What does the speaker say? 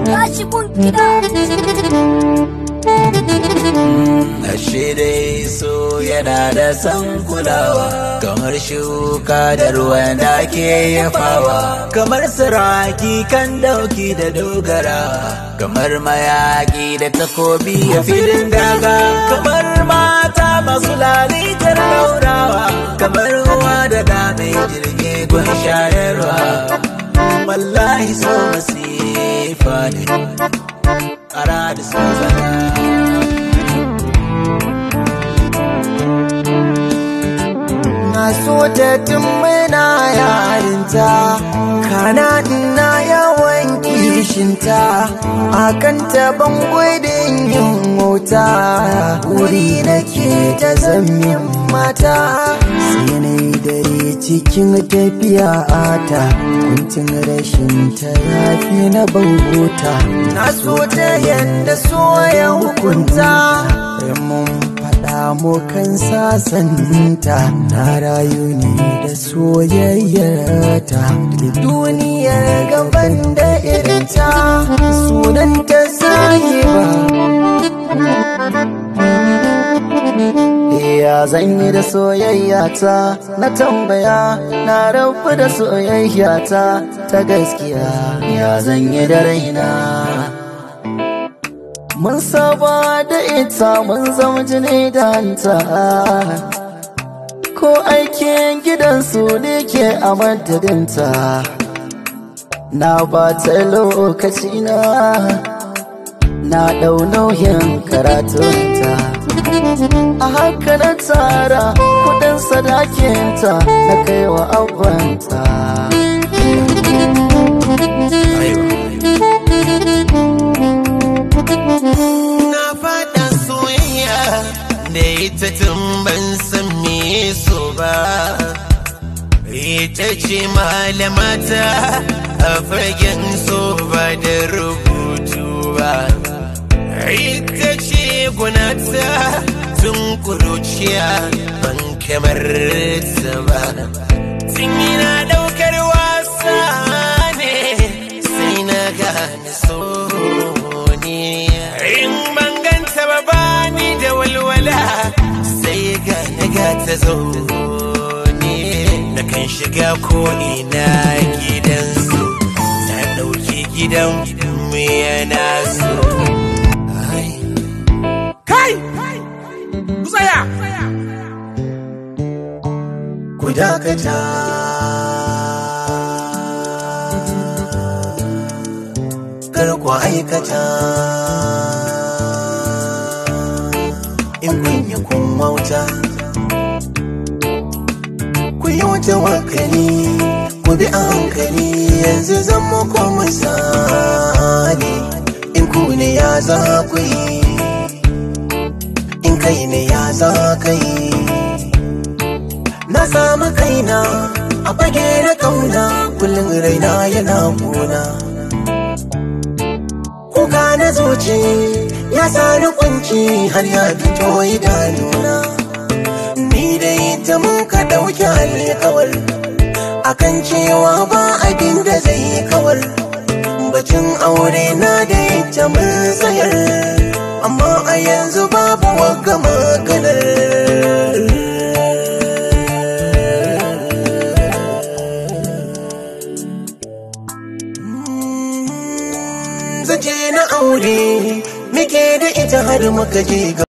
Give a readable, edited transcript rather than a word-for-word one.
Tashi kun kiɗa. Ashe dai so yana da san kulawa, kamar shuka da ruwan da ke yafawa, kamar saraki kan dauki da dogara, kamar mayaki da takobi a filin daga, kamar mata masu lalitar daurawa, kamar ruwa da dame jirgi gun shayarwa. Wallahi so masifa ne, ara da so zana. Na so ta tun muna yarinta, kana ina yawan kishinta, akan taban gudun yin wauta, wuri nake ta zamin mata. Sai na yi dare cikin tafiya ata, kuncin rashin ta yafi na bauta. Na so ta yanda so ya hukunta, mun faɗa mu kan sasanta. Na rayu ne da soyayyarta, da duniyar gaban da irinta, sunanta sahiba. Ya zan yi da soyayyata, na tambaya, na rabu da soyayyata ta gaskiya. Ya zan yi da raina, mun saba da ita, mun zama jini da hanta. Ko aikin gidansu ne ke a madadinta, na ba ta lokacina, na ɗau nauyin karatunta. A haka na tara kudin sadakinta, na kaiwa abanta. Na fada soyayya da ita tun ban san me so ba. Ita ce malamata a fagen so ba da rubutu ba. Ita ce gunata tun kuruciya ban kamar ta ba. Tun ina daukar wasa ne sai na gane so ne. In ban ganta ba bani da walwala sai gane ga ta zo ne. Na kan shiga ko ina gidansu, na ɗauki gidan mu yana so. Kai! Ku tsaya! Ku dakata. Kar ku aikata. In kun yi kun wauta. Ku yi tawakkali, ku bi a hankali, yanzu zan muku misali. In ku ne ya za ku yi, in kai ne ya za ka yi. Na samu kaina a fage da kauna, kullum raina yana kuna. Kuka na zuci ya sani kunci har ya fito idanuna. Ni da ita muka ɗauki alkawar, akan cewa ba abin da zai yi kawar. Batun aure na da ita mun tsayar, amma a yanzu babu wagga maganar. Zance na aure muke da ita har muka je ga